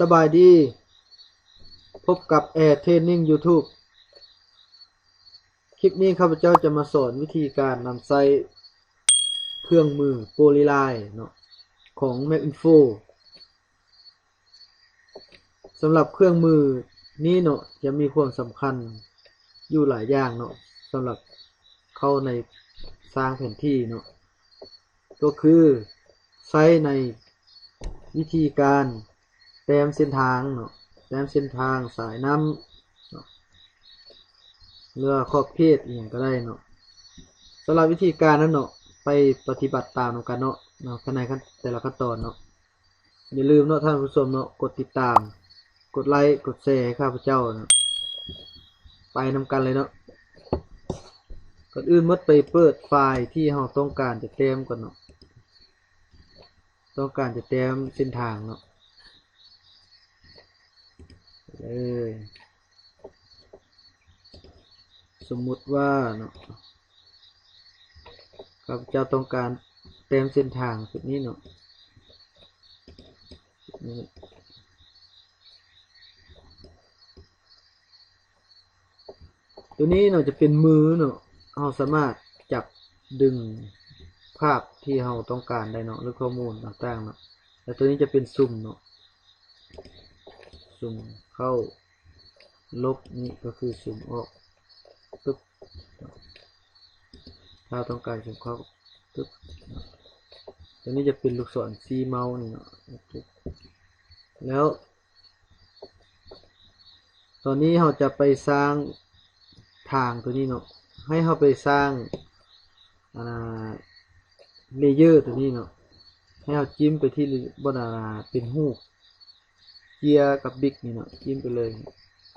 ສະບາຍດີ, ພົບກັບແອເທຣນນິງຢູທູບ. ຄລິບນີ້ຂ້າພະເຈົ້າຈະມາສອນວິທີການນຳໃຊ້ເຄື່ອງມືໂປລີລາຍເນາະ ຂອງແມັກອິນໂຟ. ສຳລັບເຄື່ອງມືນີ້ເນາະ ຈະມີຄວາມສຳຄັນຢູ່ຫຼາຍຢ່າງເນາະ ສຳລັບເຂົ້າໃນສ້າງແຜນທີ່ເນາະ ກໍຄືໃຊ້ໃນວິທີການແຕ້ມເສັ້ນທາງເນາະ, ແຕ້ມເສັ້ນທາງສາຍນ້ຳເນາະ ຫຼືວ່າຂອບເຂດອີ່ຫຍັງກໍໄດ້ເນາະ. ສຳລັບວິທີການນັ້ນເນາະ ໄປປະຕິບັດຕາມນຳກັນເນາະ ເນາະ ພາຍໃນຂັ້ນ ແຕ່ລະຂັ້ນຕອນເນາະ. ຢ່າລືມເນາະທ່ານຜູ້ຊົມເນາະ ກົດຕິດຕາມ ກົດໄລ ກົດແຊໃຫ້ຂ້າພະເຈົ້າເນາະ. ໄປນຳກັນເລີຍເນາະ. ກ່ອນອື່ນໝົດໄປເປີດໄຟລ໌ທີ່ເຮົາຕ້ອງການຈະແຕ້ມກ່ອນເນາະ, ຕ້ອງການຈະແຕ້ມເສັ້ນທາງເນາະ. ເອີ ສົມມຸດວ່າເນາະ ຂ້າພະເຈົ້າຕ້ອງການແຕ້ມເສັ້ນທາງຈຸດນີ້ເນາະ. ຕົວນີ້ເນາະຈະເປັນມືເນາະ, ເຮົາສາມາດຈັບດຶງພາບທີ່ເຮົາຕ້ອງການໄດ້ເນາະ ຫຼືຂໍ້ມູນຕ່າງໆເນາະ. ແລະຕົວນີ້ຈະເປັນຊຸມເນາະ, ຊຸມເຂົ້າ ລົບນີ້ກໍຄືຊຸມອອກ ປຶບ. ຖ້າເຮົາຕ້ອງການຊຸມເຂົ້າ ປຶບ. ຕົວນີ້ຈະເປັນລູກສອນຊີ້ເມົານີ້ເນາະ. ແລ້ວຕອນນີ້ເຮົາຈະໄປສ້າງທາງຕົວນີ້ເນາະ, ໃຫ້ເຮົາໄປສ້າງ ອ່າ ເລເຢີຕົວນີ້ເນາະ, ໃຫ້ເຮົາຈິ້ມໄປທີ່ບ່ອນ ອ່າ ເປັນຮູບເຈ້ຍກັບບິກນີ້ເນາະ, ຈິ້ມໄປເລີຍ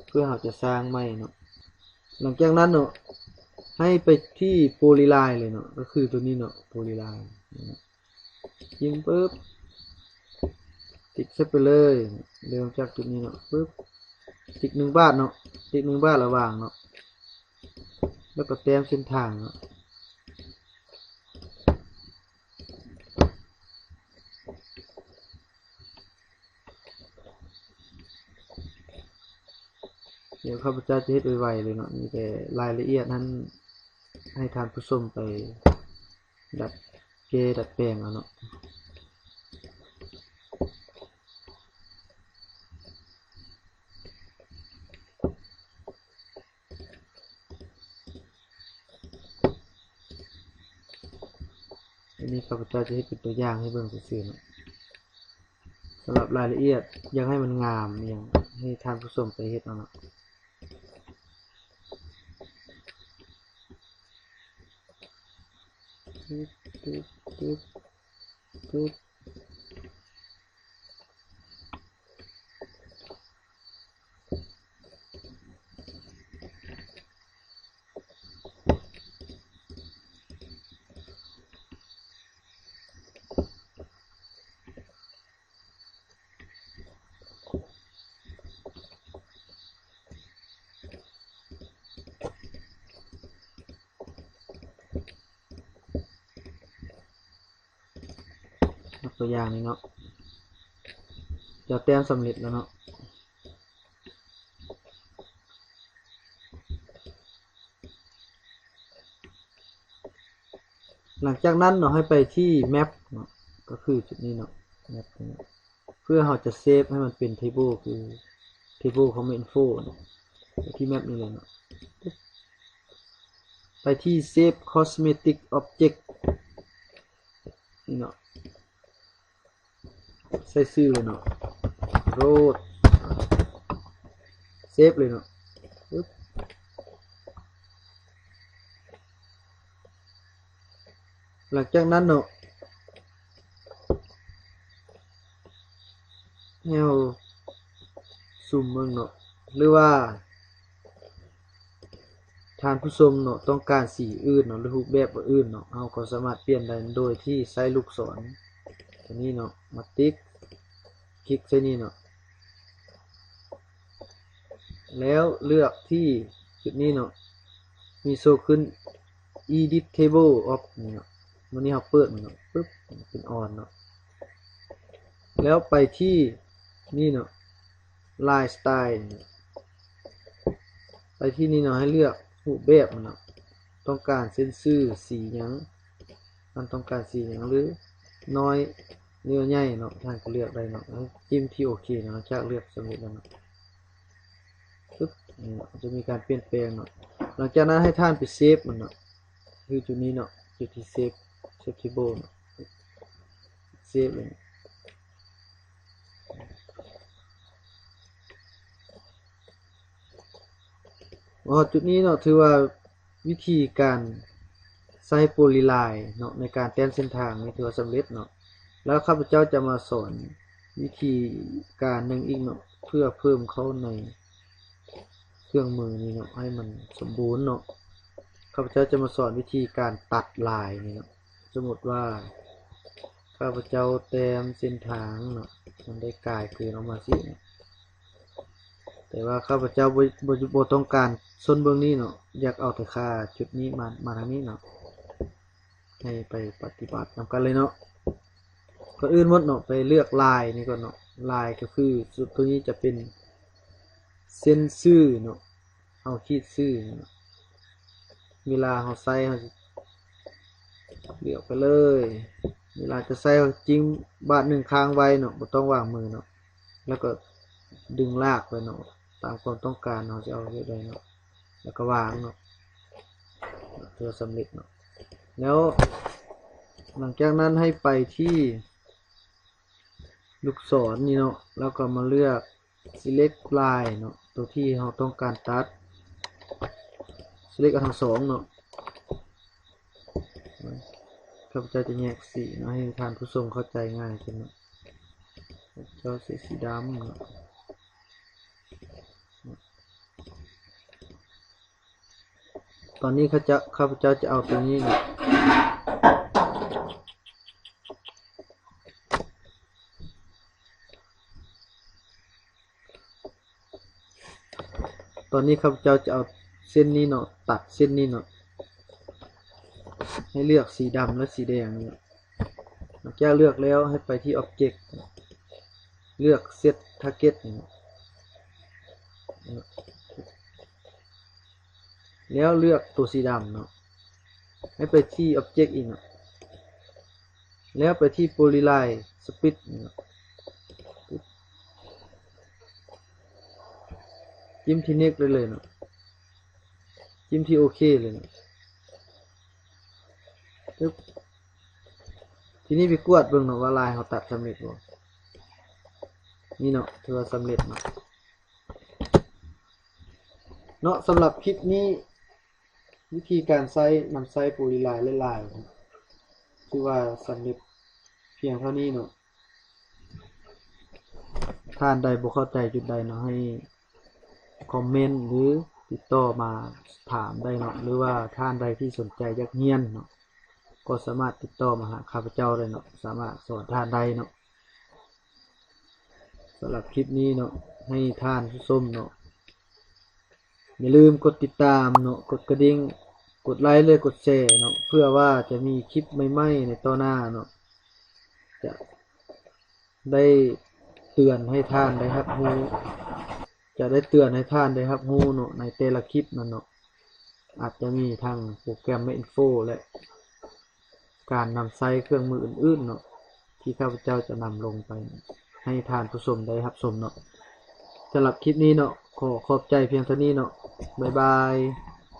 ເພື່ອເຮົາຈະສ້າງໃໝ່ເນາະ. ຫຼັງຈາກນັ້ນເນາະ ໃຫ້ໄປທີ່ໂປລີລາຍເລີຍເນາະ, ກໍຄືຕົວນີ້ເນາະ ໂປລີລາຍນີ້ເນາະ. ຍິງປຶບ ຕິກໃສ່ໄປເລີຍ. ເລີ່ມຈາກຈຸດນີ້ເນາະ ປຶບ ຕິກໜຶ່ງບາດເນາະ, ຕິກໜຶ່ງບາດລະຫວ່າງເນາະ ແລ້ວກໍແຕ້ມເສັ້ນທາງເນາະ. ດຽວຂ້າພະເຈົ້າຈະເຮັດໄວໆເລີຍເນາະ, ມີແຕ່ລາຍລະອຽດຫັ້ນໃຫ້ທ່ານຜູ້ຊົມໄປດັດແກ້ດັດແປງເອົາເນາະ. ອັນນີ້ຂ້າພະເຈົ້າຈະເຮັດເປັນຕົວຢ່າງໃຫ້ເບິ່ງຊື່ໆເນາະ. ສຳລັບລາຍລະອຽດ ຢາກໃຫ້ມັນງາມອີ່ຫຍັງ ໃຫ້ທ່ານຜູ້ຊົມໄປເຮັດເອົາເນາະ. ຍົກຕົວຢ່າງນີ້ເນາະ, ຈະແຕ້ມສຳເລັດແລ້ວເນາະ. ຫຼັງຈາກນັ້ນເນາະ ໃຫ້ໄປທີ່ແມັບເນາະ, ກໍຄືຈຸດນີ້ເນາະ ແມັບນີ້ ເພື່ອເຮົາຈະເຊບໃຫ້ມັນເປັນເທເບິ້ນ ຄືເທເບິ້ນຂອງແມັກອິນໂຟເນາະ. ໄປທີ່ແມັບນີ້ເລີຍເນາະ, ໄປທີ່ເຊບຄອສເມຕິກອອບເຈັກນີ້ເນາະ. ໃສ່ຊື່ເລີຍເນາະ ໂຣດ ເຊບເລີຍເນາະ. ປຶບ ຫຼັງຈາກນັ້ນເນາະ ໃຫ້ເຮົາຊູມເບິ່ງເນາະ ຫຼືວ່າ ທ່ານຜູ້ຊົມເນາະ ຕ້ອງການສີອື່ນເນາະ ຫຼືຮູບແບບອື່ນເນາະ ເຮົາກໍສາມາດປ່ຽນໄດ້ໂດຍທີ່ໃຊ້ລູກສອນຕົວນີ້ເນາະ ມາຕິກ ຄລິກໃສ່ນີ້ເນາະ ແລ້ວເລືອກທີ່ຈຸດນີ້ເນາະ ມີໂຊຂຶ້ນ Edit Table Option ນີ້ເນາະ. ມື້ນີ້ເຮົາເປີດມັນເນາະ ປຶບ ເປັນ On ເນາະ. ແລ້ວໄປທີ່ນີ້ເນາະ ລາຍສະໄຕລ໌ ໄປທີ່ນີ້ເນາະ ໃຫ້ເລືອກຮູບແບບມັນເນາະ ຕ້ອງການເສັ້ນຊື່ສີຫຍັງ ທ່ານຕ້ອງການສີຫຍັງ ຫຼືນ້ອຍ ຫຼືໃຫຍ່ເນາະ ທ່ານກໍເລືອກໄດ້ເນາະ ແລ້ວຈິ້ມທີ່ໂອເຄເນາະ ຫຼັງຈາກເລືອກສຳເລັດແລ້ວເນາະ ປຶບ ນີ້ເນາະ ຈະມີການປ່ຽນແປງເນາະ ຫຼັງຈາກນັ້ນໃຫ້ທ່ານໄປເຊບມັນເນາະ ຄືຈຸດນີ້ເນາະ ຈຸດທີ່ເຊບ ເຊບເທເບິ້ນເນາະ ເຊບເລີຍ ມາຮອດຈຸດນີ້ເນາະ ຖືວ່າວິທີການໃຊ້ໂປລີລາຍເນາະ ໃນການແຕ້ມເສັ້ນທາງນີ້ຖືວ່າສຳເລັດເນາະ ແລ້ວຂ້າພະເຈົ້າຈະມາສອນວິທີການໜຶ່ງອີກເນາະ ເພື່ອເພີ່ມເຂົ້າໃນເຄື່ອງມືນີ້ເນາະ ໃຫ້ມັນສົມບູນເນາະ ຂ້າພະເຈົ້າຈະມາສອນວິທີການຕັດລາຍນີ້ເນາະ ສົມມຸດວ່າ ຂ້າພະເຈົ້າແຕ້ມເສັ້ນທາງເນາະ ມັນໄດ້ກາຍຄືນອອກມາຊີ້ເນາະ ແຕ່ວ່າຂ້າພະເຈົ້າບໍ່ ບໍ່ ບໍ່ຕ້ອງການໂຊນເບື້ອງນີ້ເນາະ ຢາກເອົາແຕ່ຄ່າຈຸດນີ້ມາ ມາທາງນີ້ເນາະ ໃຫ້ໄປປະຕິບັດນຳກັນເລີຍເນາະ ກ່ອນອື່ນໝົດເນາະ ໄປເລືອກລາຍນີ້ກ່ອນເນາະ ລາຍກໍຄື ໂຕນີ້ຈະເປັນເສັ້ນຊື່ເນາະ ເຮົາຂີດຊື່ເນາະ ເວລາເຮົາໃຊ້ ເຮົາຊິເລືອກໄປເລີຍ ເວລາຈະໃຊ້ ເຮົາຈິ້ມບາດໜຶ່ງຄ້າງໄວ້ເນາະ ບໍ່ຕ້ອງວາງມືເນາະ ແລ້ວກໍດຶງລາກໄປເນາະ ຕາມຄວາມຕ້ອງການເຮົາຊິເອົາເຮັດໃດເນາະ ແລ້ວກໍວາງເນາະ ຖືວ່າສຳເລັດເນາະ ແລ້ວຫຼັງຈາກນັ້ນໃຫ້ໄປທີ່ລູກສອນນີ້ເນາະ ແລ້ວກໍມາເລືອກ select line ເນາະ ໂຕທີ່ເຮົາຕ້ອງການຕັດ select ເອົາທັງສອງເນາະ ຂ້າພະເຈົ້າຈະແຍກສີເນາະ ໃຫ້ທ່ານຜູ້ຊົມເຂົ້າໃຈງ່າຍຂຶ້ນເນາະ ຂ້າພະເຈົ້າໃສ່ສີດຳເນາະ ຕອນນີ້ຂ້າພະເຈົ້າ ຂ້າພະເຈົ້າຈະເອົາຕົວນີ້ເນາະ ຕອນນີ້ຂ້າພະເຈົ້າຈະເອົາເສັ້ນນີ້ເນາະ ຕັດເສັ້ນນີ້ເນາະ ໃຫ້ເລືອກສີດຳ ແລະ ສີແດງນີ້ ຫຼັງຈາກເລືອກແລ້ວໃຫ້ໄປທີ່ Object ເລືອກ Set Target ນີ້ ແລ້ວເລືອກຕົວສີດຳເນາະ ໃຫ້ໄປທີ່ Object ອີກເນາະ ແລ້ວໄປທີ່ Polyline Speed ນີ້ເນາະ ຈິ້ມທີ່ Next ໄດ້ເລີຍເນາະ ຈິ້ມທີ່ ໂອເຄ ເລີຍເນາະ ປຶບ ທີນີ້ໄປກວດເບິ່ງເນາະວ່າລາຍເຮົາຕັດສຳເລັດບໍ່ ນີ້ເນາະ ຖືວ່າສຳເລັດເນາະ ເນາະ ສຳລັບຄລິບນີ້ ວິທີການໃຊ້ ນຳໃຊ້ໂປລີລາຍຫຼາຍໆ ຖືວ່າສຳເລັດພຽງເທົ່ານີ້ເນາະ ທ່ານໃດບໍ່ເຂົ້າໃຈຈຸດໃດເນາະ ໃຫ້ຄອມເມັນ ຫຼື ຕິດຕໍ່ມາຖາມໄດ້ເນາະ ຫຼືວ່າທ່ານໃດທີ່ສົນໃຈຢາກຮຽນເນາະ ກໍສາມາດຕິດຕໍ່ມາຫາຂ້າພະເຈົ້າໄດ້ເນາະ ສາມາດສອນທ່ານໄດ້ເນາະ ສຳລັບຄລິບນີ້ເນາະ ໃຫ້ທ່ານຜູ້ຊົມເນາະ ຢ່າລືມກົດຕິດຕາມເນາະ ກົດກະດິ່ງ ກົດໄລ ແລະ ກົດແຊເນາະ ເພື່ອວ່າຈະມີຄລິບໃໝ່ໆໃນຕໍ່ໜ້າເນາະ ຈະໄດ້ເຕືອນໃຫ້ທ່ານໄດ້ຮັບຮູ້ ຈະໄດ້ເຕືອນໃຫ້ທ່ານໄດ້ຮັບຮູ້ເນາະ ໃນແຕ່ລະຄລິບນັ້ນເນາະ ອາດຈະມີທັງໂປຣແກຣມ Mac Info ແລະ ການນຳໃຊ້ເຄື່ອງມືອື່ນໆເນາະ ທີ່ຂ້າພະເຈົ້າຈະນຳລົງໄປໃຫ້ທ່ານຜູ້ຊົມໄດ້ຮັບຊົມເນາະ ສຳລັບຄລິບນີ້ເນາະ ຂໍຂອບໃຈພຽງເທົ່ານີ້ເນາະ ບາຍບາຍ.